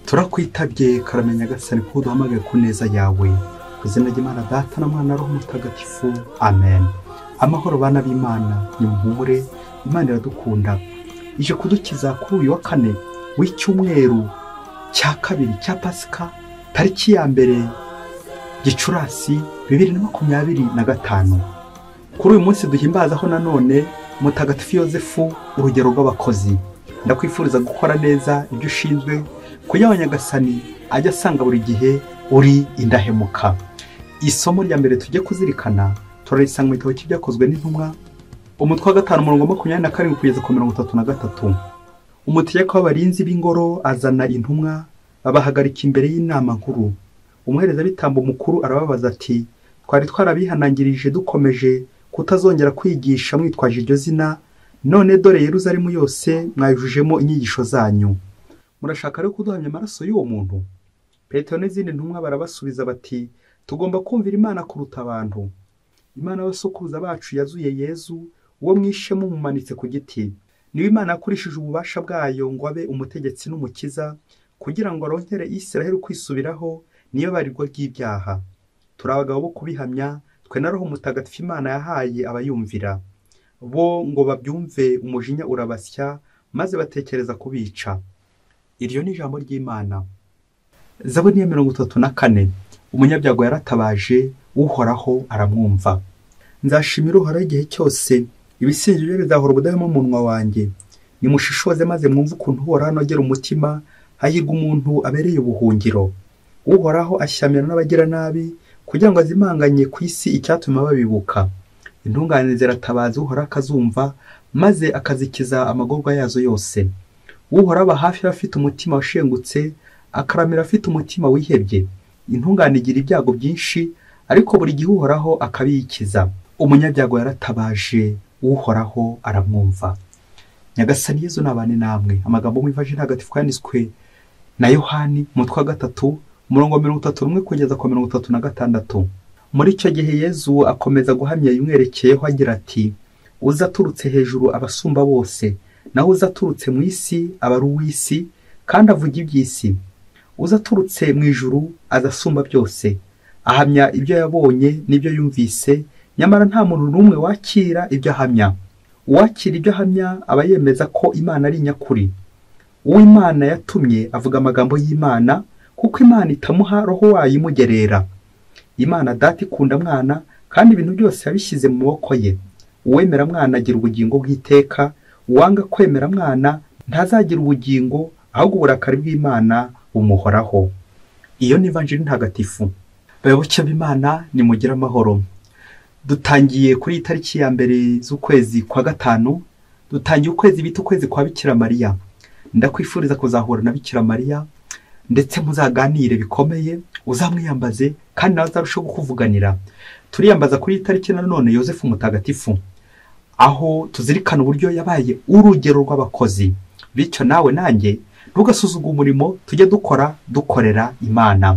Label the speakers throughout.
Speaker 1: Turakwitabye karame Nyagasani kuko uduhamagaye ku neza yawe. Ku izina ry'Imana Data na Mwana Roho Mutagatifu, amen. Amahoro bana b'Imana, nimuhumure, Imana iradukunda. Ije kudukiza kuri uyu wa kane w'icyumweru cya kabiri cya Pasika, tariki ya 1 Gicurasi 2025. Kuri uyu munsi duhimbazaho nanone Mutagatifu Yozefu, urugero rw'abakozi. Ndakwifuriza gukora neza ibyo ushinzwe, kugira ngo Nyagasani ajye asanga buri gihe uri indahemuka. Isomo rya mbere tujye kuzirikana turarisanga mu gitabo cy'Ibyakozwe n'Intumwa, umutwe wa 5 umurongo 27 kugeza ku 33. Umutegeka w'abarinzi b'ingoro azana intumwa, babahagarika imbere y'inama nkuru. Umuherezabitambo mukuru arababaza ati: twari twarabihanangirije dukomeje kutazongera kwigisha mwitwaje iryo zina, none dore Yeruzalemu yose mwayujujemo inyigisho zanyu. Murashaka rero kuduhamya amaraso y'uwo muntu? Petero n'izindi ntumwa barabasubiza bati: tugomba kumvira Imana kuruta abantu. Imana y'abasokuruza bacu yazuye Yezu, uwo mwishe mumumanitse ku giti. Niwe Imana yakurishije ububasha bwayo ngo abe umutegetsi n'umukiza, kugira ngo aronkere Isiraheli kwisubiraho n'ibabarirwa ry'ibyaha. Turi abagabo bo kubihamya, twe na Roho Mutagatifu Imana yahaye abayumvira. Bo ngo babyumve umujinya urabasya, maze batekereza kubica. Iryo ni ijambo ry'Imana. Zaburi ya 34. Umunyabyago yaratabaje, Uhoraho aramwumva. Nzashimira Uhoraho igihe cyose, ibisingizo bye bizahora ubudahwema mu munwa wanjye. Nimushishoze maze mwumve ukuntu Uhoraho anogera umutima, hahirwa umuntu abereye ubuhungiro. Uhoraho ashyamira n'abagiranabi, kugira ngo azimanganye ku isi icyatuma babibuka. Intungane ziratabaza Uhoraho akazumva, maze akazikiza amagorwa yazo yose. Uhoraho aba hafi y'abafite umutima washengutse, akaramira afite umutima wihebye. Intungane igira ibyago byinshi, ariko buri gihe Uhoraho akabiyikiza. Umunyabyago yaratabaje, Uhoraho aramwumva. Nyagasani Yezu nabane namwe. Amagambo mu Ivanjiri Ntagatifu yanditswe na Yohani, umutwe wa 3, umurongo 31 kugeza ku 36. Muri icyo gihe Yezu akomeza guhamya yimwerekeyeho agira ati: uza aturutse hejuru abasumba bose, naho uza aturutse mu isi aba ari uw'isi, kandi avuga iby'isi. Uza aturutse mu ijuru azasumba byose, ahamya ibyo yabonye n'ibyo yumvise, nyamara nta muntu n'umwe wakira ibyo ahamya. Uwakira ibyo ahamya aba yemeza ko Imana ari nyakuri. Uwo Imana yatumye avuga amagambo y'Imana, kuko Imana itamuha roho wayo imugerera. Imana Data ikunda Mwana, kandi ibintu byose yabishyize mu maboko ye. Uwemera Mwana agira ubugingo bw'iteka, uwanga kwemera Mwana ntazagira ubugingo, ahubwo uburakari bw'Imana bumuhoraho. Iyo ni Ivanjiri Ntagatifu. Bayoboke b'Imana, nimugire amahoro. Dutangiye kuri iyi tariki ya 1 z'ukwezi kwa 5, dutangiye ukwezi bita ukwezi kwa Bikira Mariya. Ndakwifuriza kuzahura na Bikira Mariya, ndetse muzaganire bikomeye, uzamwiyambaze kandi nawe azarushaho kukuvuganira. Turiyambaza kuri iyi tariki nanone Yozefu Mutagatifu, aho tuzirikana uburyo yabaye urugero rw'abakozi. Bityo nawe nanjye ntugasuzugure umurimo tujye dukora dukorera Imana.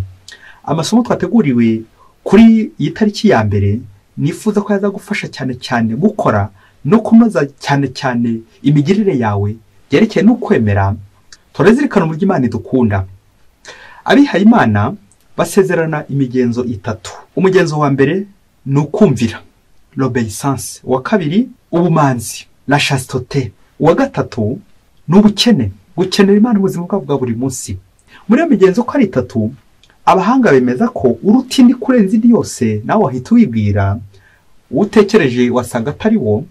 Speaker 1: Amasomo twateguriwe kuri iyi tariki ya 1 nifuza ko yazagufasha cyane cyane gukora no kunoza cyane cyane imigirire yawe byerekeye no kwemera. Turazirikana uburyo Imana idukunda. Abihaye Imana basezerana imigenzo 3. Umugenzo wa mbere ni ukumvira, l'obéissance. Uwa kabiri ubumanzi, la chasteté. Uwa gatatu ni ubukene, gukenera Imana ubuzima bwabo bwa buri munsi. Muri iyo migenzo uko ari 3, abahanga bemeza ko uruta indi kurenza indi yose, nawe wahita wibwira utekereje wasanga atari wo.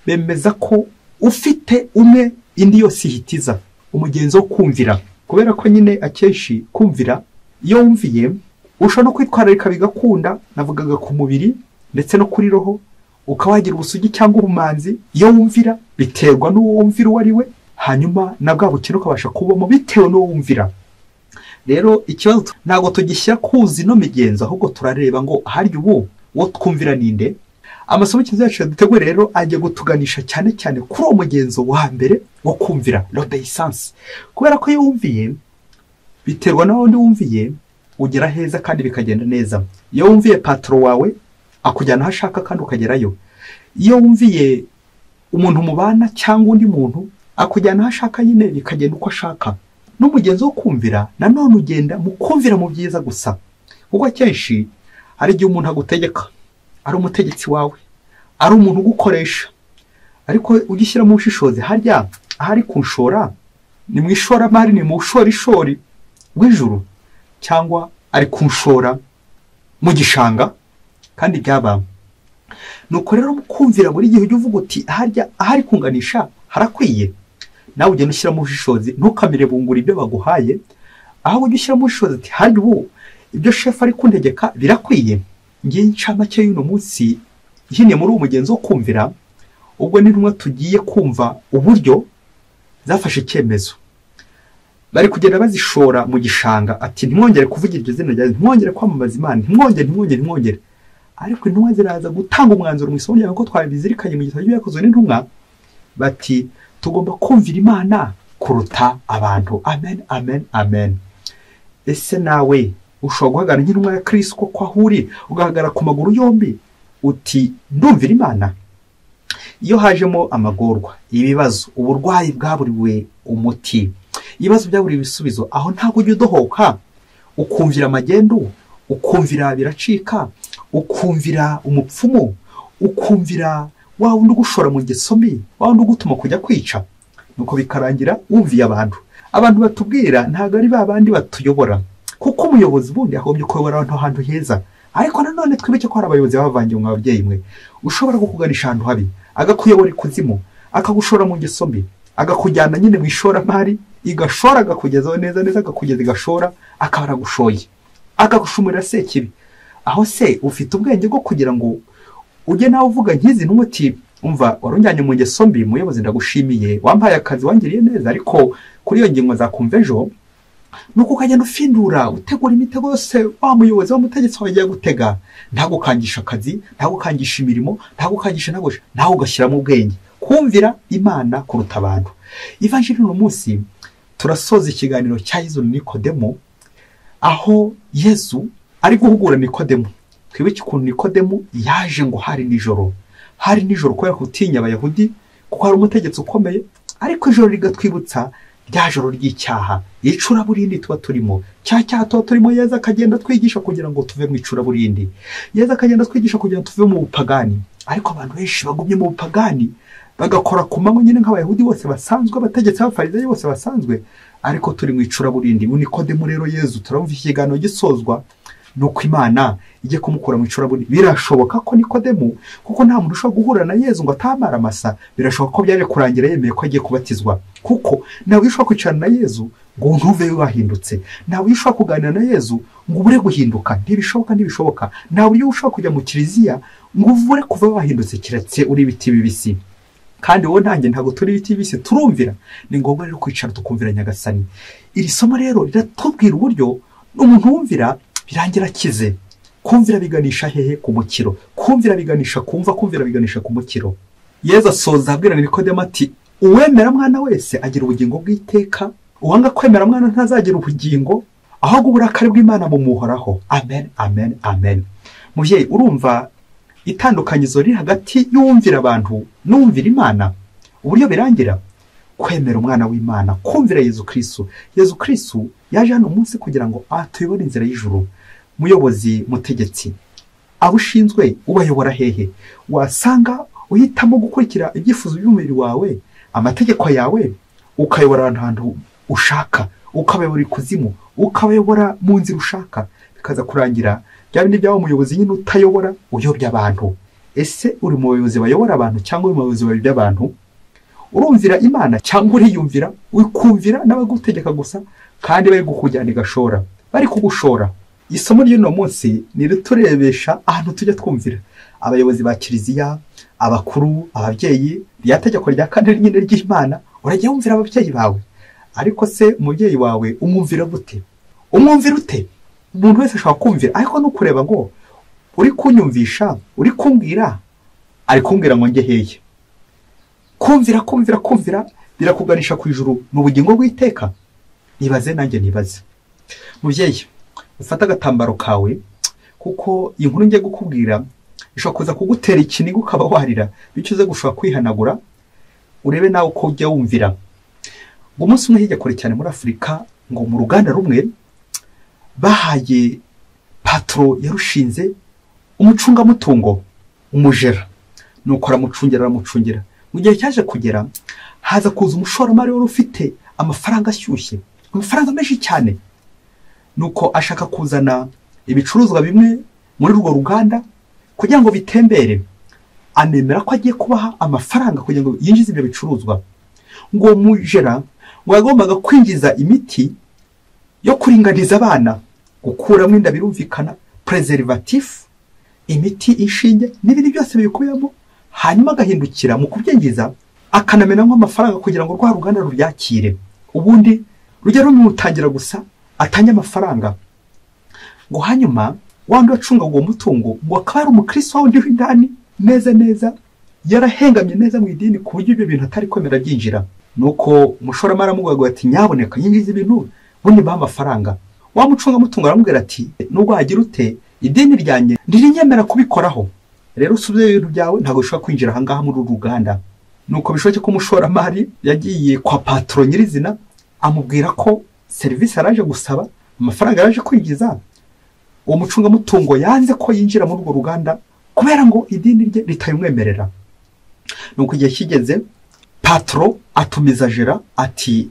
Speaker 1: Bemeza ko ufite umwe indi yose ihitiza, umugenzo wo kumvira. Kubera ko nyine akenshi kumvira, iyo wumviye ushobora no kwitwararika bigakunda, navugaga ku mubiri ndetse no kuri roho, ukaba wagira ubusugi cyangwa ubumanzi. Iyo wumvira biterwa n'uwo wumvira uwo ari we, hanyuma na bwa bukene ukabasha kubamo bitewe n'uwo wumvira. Rero ikibazo ntabwo tugishyira kuzi no migenzo, ahubwo turareba ngo harya ubu uwo twumvira ninde. Amasomo yacu duteguye rero ajya gutuganisha cyane cyane kuri uwo mugenzo wa mbere wo kumvira, l'obéissance. Kubera ko iyo wumviye biterwa n'uwo wumviye, ugera heza kandi bikagenda neza. Iyo wumviye patro wawe akujyana aho ashaka kandi ukagerayo. Iyo wumviye umuntu mubana cyangwa undi muntu akujyana aho ashaka nyine bikagenda uko ashaka. N'umugenzo wo kumvira nanone ugenda mu kumvira mu byiza gusa, kuko akenshi hari igihe umuntu agutegeka, ari umutegetsi wawe, ari umuntu ugukoresha, ariko ugishyira mu bushishozi, harya ahari kunshora ni mu ishoramari, ni mu bushorishori bw'ijuru, cyangwa ari kunshora mu gishanga kandi byaba. Nuko rero kumvira buri gihe ujya uvuga uti harya ahari kunganisha harakwiye, nawe ugenda ushyira mu bushishozi, ntukamire bungura ibyo baguhaye, aho ujya ushyira mu bushishozi ati harya ubu ibyo shefu ari kuntegeka birakwiye. Ngiye incamake y'uno munsi ihiniye muri uwo mugenzo wo kumvira, ubwo n'intumwa tugiye kumva uburyo zafashe icyemezo, bari kugenda bazishora mu gishanga, ati ntimwongere kuvuga iryo zina rya, ntimwongere kwamamaza Imana, ntimwongere ntimwongere ntimwongere. Ariko intumwa ziraza gutanga umwanzuro mu isomo ryawe, ko twabizirikanye mu gitabo cy'Ibyakozwe n'intumwa, bati tugomba kumvira Imana kuruta abantu. Amen, amen, amen. Ese nawe ushobora guhagarara nk'intumwa ya Kristo koko aho uri, ugahagarara ku maguru yombi uti ndumvira Imana? Iyo hajemo amagorwa, ibibazo, uburwayi bwaburiwe umuti, ibibazo byaburiwe ibisubizo, aho ntabwo ujya udohoka ukumvira amagendu, ukumvira biracika, ukumvira umupfumu, ukumvira wa wundi ugushora mu ngeso mbi, wa wundi ugutuma kujya kwica, nuko bikarangira wumviye abantu. Abantu batubwira ntabwo ari ba bandi batuyobora, kuko umuyobozi ubundi agombye kuyobora abantu ahantu heza. Ariko nanone twibuke ko hari abayobozi bavangiye mwa babyeyi mwe, ushobora kukuganisha ahantu habi, agakuyobora ikuzimu, akagushora mu ngeso mbi, agakujyana nyine mu ishoramari, igashora akakugezaho neza neza, akakugeza igashora, akaba aragushoye, akagushumurira sekibi. Aho se ufite ubwenge bwo kugira ngo ujye nawe uvuga nkizi n'umuti, umva warunjyanye mu ngeso mbi, muyobozi ndagushimiye, wampaye akazi, wangiriye neza, ariko kuri iyo ngingo nzakumva ejo. Nuko ukagenda ufindura, utegura imitego yose wa muyobozi wa mutegetsi wawe agiye gutega, ntagukangisha akazi, ntagukangisha imirimo, ntagukangisha nagosha, nawe ugashyiramo ubwenge. Kumvira Imana kuruta abantu. Ivanjiri uno munsi turasoza ikiganiro cya Yezu na Nikodemo, aho Yezu ari guhugura Nikodemo. Twibuke ukuntu Nikodemo yaje ngo hari nijoro, hari nijoro kubera gutinya Abayahudi, kuko hari umutegetsi ukomeye, ariko ijoro rigatwibutsa rya joro ry'icyaha, icuraburindi tuba turimo, cya cyaha tuba turimo. Yezu akagenda twigisha kugira ngo tuve mu icuraburindi, Yezu akagenda twigisha kugira ngo tuve mu bupagani. Ariko abantu benshi bagumye mu bupagani, bagakora ku manywa nyine nk'Abayahudi bose basanzwe, abategetsi b'Abafarisayo bose basanzwe, ariko turi mu icuraburindi. Nikodemo rero Yezu turamva ikiganiro gisozwa nuko Imana ijye kumukura mu icuraburindi. Birashoboka ko Nikodemo, kuko nta muntu ushobora guhura na Yezu ngo atamara amasa, birashoboka ko byaje kurangira yemeye ko agiye kubatizwa, kuko ntawe ushobora kwicarana na Yezu ngo ntuve wahindutse, ntawe ushobora kuganira na Yezu ngo ubure guhinduka, ntibishoboka, ntibishoboka. Ntawe ushobora kujya mu kiliziya ngo ubure kuva wahindutse, keretse uri ibiti bibisi. Kandi wowe nanjye ntabwo turi ibiti bibisi, turumvira. Ni ngombwa rero kwicara tukumvira Nyagasani. Iri somo rero riratubwira uburyo umuntu wumvira birangira akize. Kumvira biganisha hehe? Ku mukiro. Kumvira biganisha kumva, kumvira biganisha ku mukiro. Yezu asoza abwira Nikodemo ati uwemera mwana wese agira ubugingo bw'iteka, uwanga kwemera mwana ntazagira ubugingo, ahubwo uburakari bw'Imana bumuhoraho. Amen, amen, amen. Mubyeyi, urumva itandukanyizo riri hagati y'uwumvira abantu n'uwumvira Imana, uburyo birangira? Kwemera umwana w'Imana, kumvira Yezu Kristo. Yezu Kristo yaje hano munsi kugira ngo atuyobore inzira y'ijuru. Muyobozi, mutegetsi, abo ushinzwe ubayobora hehe? Wasanga uhitamo gukurikira ibyifuzo by'umubiri wawe, amategeko yawe, ukayobora abantu ahantu ushaka, ukabayobora ikuzimu, ukabayobora mu nzira ushaka, bikaza kurangira bya bindi by'aho umuyobozi nyine utayobora, uyobya abantu. Ese uri mu bayobozi bayobora abantu cyangwa uri mu bayobozi bayobya abantu? Urumvira Imana cyangwa uriyumvira, ukumvira n'abagutegeka gusa, kandi bari kukujyana igashora, bari kugushora. Isomo ry'uno munsi ni riturebesha ahantu tujya twumvira abayobozi ba kiliziya, abakuru, ababyeyi. Rya tegeko rya kane nyine ry'Imana, urajya wumvira ababyeyi bawe. Ariko se umubyeyi wawe umwumvira gute? Umwumvira ute? Umuntu wese ashobora kumvira, ariko no kureba ngo uri kunyumvisha, uri kumbwira, ari kumbwira ngo njye hehe? Kumvira, kumvira, kumvira birakuganisha ku ijuru, mu bugingo bw'iteka. Nibaze nanjye nibaze. Mubyeyi, ufata agatambaro kawe, kuko inkuru ngiye gukubwira ishobora kuza kugutera ikiniga ukaba warira, bityo uze gushobora kwihanagura, urebe nawe uko ujya wumvira. Ngo umunsi umwe hirya kure cyane muri Afurika, ngo mu ruganda rumwe bahaye patro yarushinze umucungamutungo umujera, nuko aramucungira. Mu gihe cyaje kugera haza kuza umushoramari wari ufite amafaranga ashyushye, amafaranga menshi cyane, nuko ashaka kuzana ibicuruzwa bimwe muri urwo ruganda kugira ngo bitembere, anemera ko agiye kubaha amafaranga kugira ngo yinjize ibyo bicuruzwa. Ngo mujera ngo yagombaga kwinjiza imiti yo kuringaniza abana, gukuramo inda birumvikana, preservatif, imiti, inshinge n'ibindi byose bibikubiyemo, hanyuma agahindukira mu kubyinjiza akanamenamo amafaranga kugira ngo rwa ruganda rubyakire, ubundi rujya rumutangira gusa atange amafaranga. Ngo hanyuma wandi wacunga uwo mutungo ngo akaba ari umukristo wundi w'indani neza neza, yarahengamye neza mu idini ku buryo ibyo bintu atari kwemera byinjira. Nuko umushoramari aramubwira ati nyaboneka yinjiza ibintu bundi baha amafaranga. Wa mucungamutungo aramubwira ati nubwo wagira ute idini ryanjye ndirinyemera kubikoraho, rero usubize ibintu byawe ntabwo ushobora kwinjira aha ngaha muri uru ruganda. Nuko bishoboke ko umushoramari yagiye kwa patro nyirizina amubwira ko serivisi araje gusaba, amafaranga araje kwinjiza, uwo mucungamutungo yanze ko yinjira muri urwo ruganda kubera ngo idini rye ritayimwemerera. Nuko igihe kigeze patro atumiza jera ati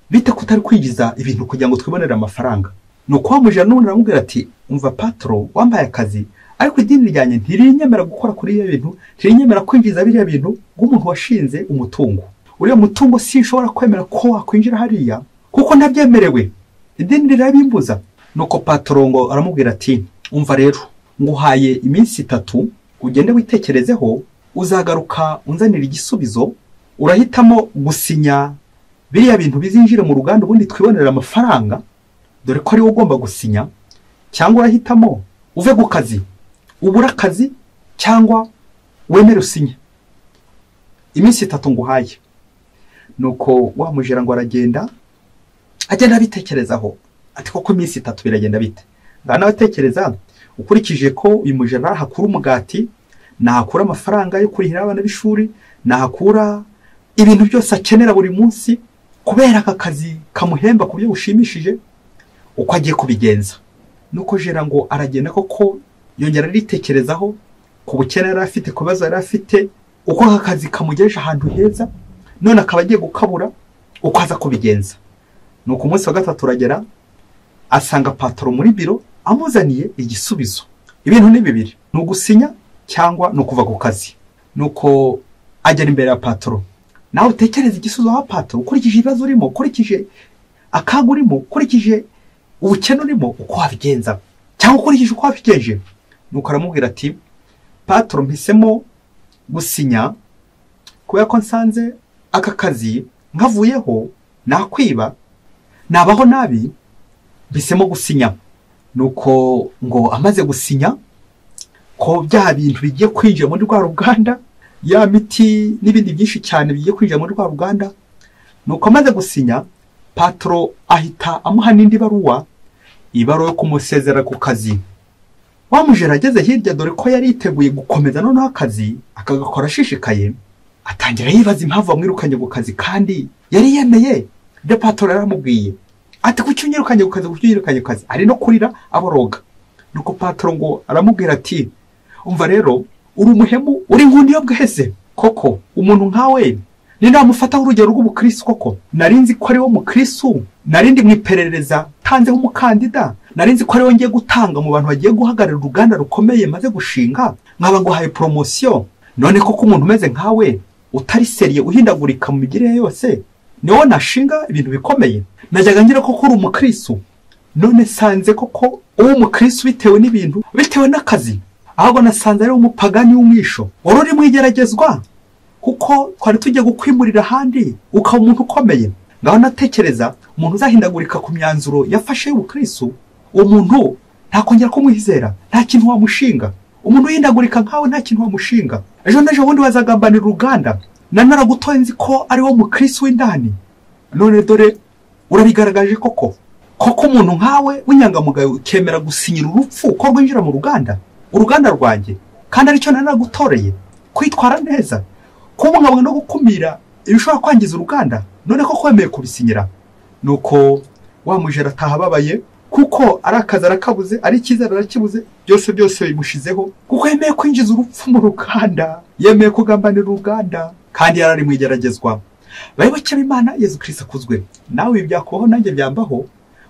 Speaker 1: bite kutari kwinjiza ibintu kugira ngo twibonere amafaranga. Nuko wamujera n'ubundi aramubwira ati umva patro wambaye akazi, ariko idini ryanjye ntirinyemera gukora kuri ibyo bintu, ntirinyemera kwinjiza biriya bintu nk'umuntu washinze umutungo. Uriya mutungo sinshobora kwemera ko wakwinjira hariya kuko ntabyemerewe, idini rirabimbuza. Nuko patro ngo aramubwira ati umva rero nguhaye iminsi 3 ugende witekerezeho, uzagaruka unzanira igisubizo, urahitamo gusinya biriya bintu bizinjira mu ruganda ubundi twibonera amafaranga, dore ko ari wowe ugomba gusinya, cyangwa urahitamo uve ku kazi ubura akazi, cyangwa wemere usinye. Iminsi 3 nguhaye. Nuko wamujera ngo aragenda agenda abitekerezaho ati koko iminsi 3 biragenda bite? Ngana abatekereza ukurikije ko uyu mujera hakura umugati, nahakura amafaranga yo kurihira abana b'ishuri, nahakura ibintu byose akenera buri munsi, kubera aka kazi kamuhemba ku buryo bushimishije, uko agiye kubigenza. Nuko jera ngo aragenda koko yongera aritekerezaho ku bukene yari afite, ku bibazo yari afite, uko aka kazi kamugejeje ahantu heza, none akaba agiye gukabura, uko aza kubigenza. Nuko umunsi wa 3 uragera asanga patro muri biro amuzaniye igisubizo. Ibintu ni bibiri, ni ugusinya cyangwa ni ukuva ku kazi. Nuko agera imbere ya patro, nawe utekereza igisubizo wa patro ukurikije ibibazo urimo, ukurikije akaga urimo, ukurikije ubukene urimo, uko wabigenza cyangwa ukurikije uko wabigenje. Nuko aramubwira ati patro mpisemo gusinya kubera ko nsanze aka kazi nkavuyeho nakwiba nabaho nabi, mpisemo gusinya. Nuko ngo amaze gusinya ko bya bintu bigiye kwinjira muri rwa ruganda, ya miti n'ibindi byinshi cyane bigiye kwinjira muri rwa ruganda. Nuko amaze gusinya patro ahita amuha n'indi baruwa, ibaruwa yo kumusezera ku kazi. Wamujera ageze hirya, dore ko yari yiteguye gukomeza noneho akazi akagakora ashishikaye, atangira yibaza impamvu bamwirukanye ku kazi kandi yari yemeye ibyo patro yaramubwiye. Ati kuki unyirukanye ku kazi, kuki unyirukanye ku kazi? Ari no kurira aboroga. Nuko patro ngo aramubwira ati umva rero uri umuhemu, uri inkundi yo bwese koko, umuntu nkawe ninde wamufataho urugero rw'ubukristo koko? Narinzi ko ari wo mukristo, narindi mu iperereza tanzeho umukandida, narinzi ko ari wo ngiye gutanga mu bantu bagiye guhagararira uruganda rukomeye maze gushinga, nkaba nguhaye promotion. None koko umuntu umeze nkawe utari seriye uhindagurika mu migirire yose, niwo nashinga ibintu bikomeye? Najyaga ngira koko uri umukristo, none sanze koko uwo umukristo bitewe n'ibintu, bitewe n'akazi, ahubwo nasanze ari umupagani w'umwisho wari uri mu igeragezwa, kuko twari tugiye gukwimurira ahandi ukaba umuntu ukomeye. Ngaho natekereza umuntu uzahindagurika ku myanzuro yafashe y'ubukristo, uwo muntu ntakongera kumwizera, nta kintu wamushinga. Umuntu uhindagurika nkawe nta kintu wamushinga. Ejo n'ejo bundi bazagambanira uruganda, naragutoye nzi ko ari wo mukristo w'indani, none dore urabigaragaje koko. Koko umuntu nkawe w'inyangamugayo ukemera gusinyira urupfu ko rwinjira mu ruganda, uruganda rwanjye, kandi aricyo naragutoreye, kwitwara neza, kubungabunga no gukumira ibishobora kwangiza uruganda. None ko kwemeye kubisinyira. Nuko wa mujera ataha ababaye, kuko ari akazi arakabuze, ari icyizere arakibuze, byose byose bimushizeho, kuko yemeye kwinjiza urupfu mu ruganda, yemeye kugambanira uruganda, kandi yarari mu igeragezwa. Bayoboke b'Imana, Yezu Kristo akuzwe. Nawe ibi byakubaho, nanjye byambaho,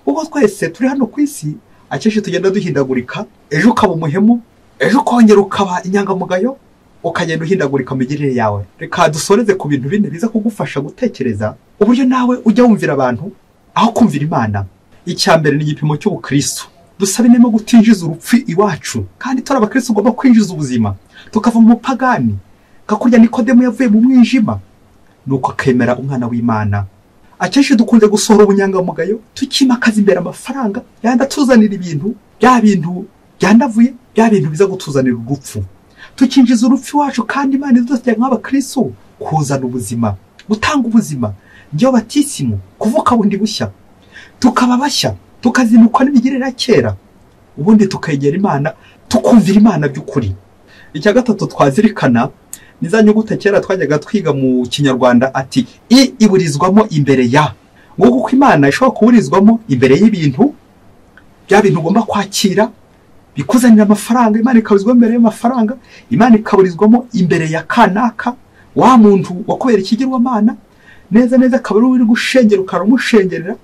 Speaker 1: kuko twese turi hano ku isi, akenshi tugenda duhindagurika. Ejo ukaba umuhemu, ejo ukongera ukaba inyangamugayo, ukagenda uhindagurika mu migirire yawe. Reka dusoreze ku bintu bine biza kugufasha gutekereza uburyo nawe ujya wumvira abantu aho kumvira Imana. Icya mbere ni igipimo cy'ubukristo. Dusabe inema gutinjiza urupfu iwacu, kandi turi abakristo ugomba kwinjiza ubuzima, tukava mu mupagani. Kakurya Nikodemu yavuye mu mwijima, nuko akemera umwana w'Imana. Akenshi dukunze gusohora ubunyangamugayo, tukimakaza imbere amafaranga yanda tuzanira ibintu, bya bintu byandavuye, bya bintu biza gutuzanira urupfu. Tukinjiza urupfu iwacu, kandi Imana idutse nk'abakristo kuzana ubuzima, gutanga ubuzima, byo batisimu, kuvuka bundi bushya, tukaba bashya, tukazinukwa n'imigirire ya kera, ubundi tukegera Imana, tukumvira Imana by'ukuri. Icya gatatu twazirikana ni za nyuguti kera twajyaga twiga mu Kinyarwanda, ati i iburizwamo imbere ya. Ngo kuko Imana ishobora kuburizwamo imbere y'ibintu, bya bintu ugomba kwakira bikuzanira amafaranga, Imana ikaburizwamo imbere y'amafaranga, Imana ikaburizwamo imbere ya kanaka, wa muntu wakubera ikigirwamana, neza neza akaba ari uri gushengera ukaramushengerera,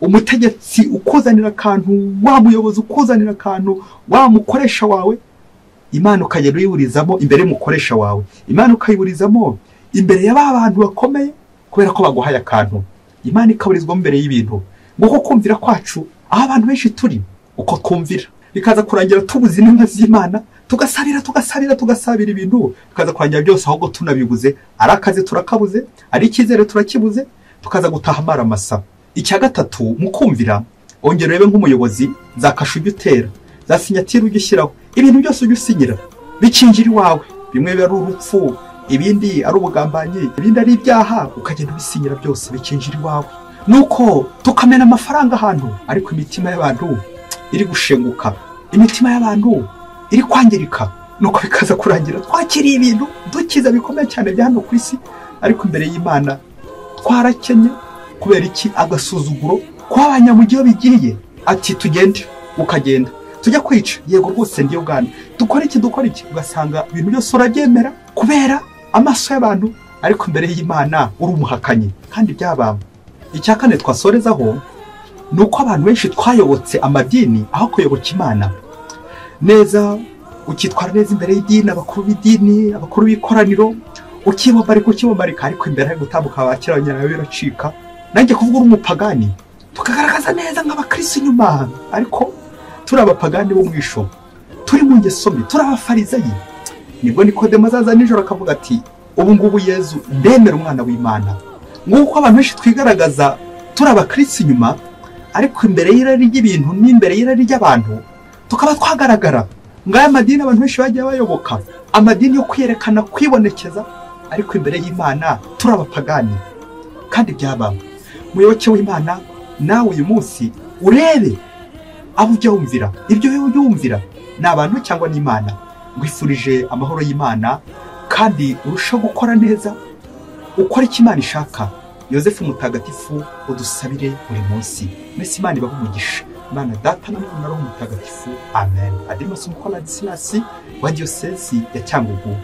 Speaker 1: umutegetsi ukuzanira akantu, wa muyobozi ukuzanira akantu, wa mukoresha wawe, Imana ukagenda uyiburizamo imbere y'umukoresha wawe, Imana ukayiburizamo imbere ya ba bantu bakomeye kubera ko baguhaye akantu. Imana ikaburizwamo imbere y'ibintu. Nguko kumvira kwacu, aho abantu benshi turi uko twumvira, bikaza kurangira tubuze inema z'Imana, tugasabira tugasabira tugasabira ibintu, bikaza kurangira byose ahubwo tunabibuze. Ari akazi turakabuze, ari icyizere turakibuze, tukaza gutaha amaramasa. Icya gatatu mu kumvira, ongera urebe nk'umuyobozi, za kashe ujya utera, za sinyatire ujya ushyiraho, ibintu byose ujya usinyira bikinjira iwawe, bimwe biba ari urupfu, ibindi ari ubugambanyi, ibindi ari ibyaha, ukagenda ubisinyira byose bikinjira iwawe. Nuko tukamena amafaranga ahantu, ariko imitima y'abantu iri gushenguka, imitima y'abantu iri kwangirika. Nuko bikaza kurangira twakiriye ibintu dukiza bikomeye cyane bya hano ku isi, ariko imbere y'Imana twarakenye. Kubera iki? Agasuzuguro kw'abanyamugiyo bigiye, ati tugende, ukagenda, tujya kwica, yego rwose ndiyo bwana, dukora iki dukora iki, ugasanga ibintu byose urabyemera kubera amaso y'abantu, ariko imbere y'Imana uri umuhakanyi. Kandi byabamba. Icya kane twasorezaho ni uko abantu benshi twayobotse amadini aho kuyoboka Imana. Neza ukitwara neza imbere y'idini, abakuru b'idini, abakuru b'ikoraniro, ukibombarika ukibombarika, ariko imbere yo gutambuka abakira abanyana biracika. Nanjye kuvuga uri umupagani, tukagaragaza neza nk'abakristo inyuma, ariko turi abapagani bo mwisho, turi mu ngeso mbi, turi abafarizayi. Nibwo Nikodemu azaza nijoro akavuga ati ubu ngubu Yezu ndemera umwana w'Imana. Nguko abantu benshi twigaragaza turi abakristo inyuma, ariko imbere y'irari ry'ibintu n'imbere y'irari ry'abantu tukaba twagaragara. Ngaya amadini abantu benshi bagiye bayoboka, amadini yo kwiyerekana, kwibonekeza, ariko imbere y'Imana turi abapagani. Kandi byaba muyoboke w'Imana, nawe uyu munsi urebe abo ujya wumvira, ibyo ujya wumvira ni abantu cyangwa n'Imana. Ngwifurije amahoro y'Imana, kandi urushaho gukora neza, ukora icyo Imana ishaka. Yozefu Mutagatifu udusabire buri munsi. Mwese Imana ibahe umugisha. Imana Data na Mwana na Roho Mutagatifu. Amen. Padiri Masomuko Ladislas wa Diyosezi ya Cyangugu.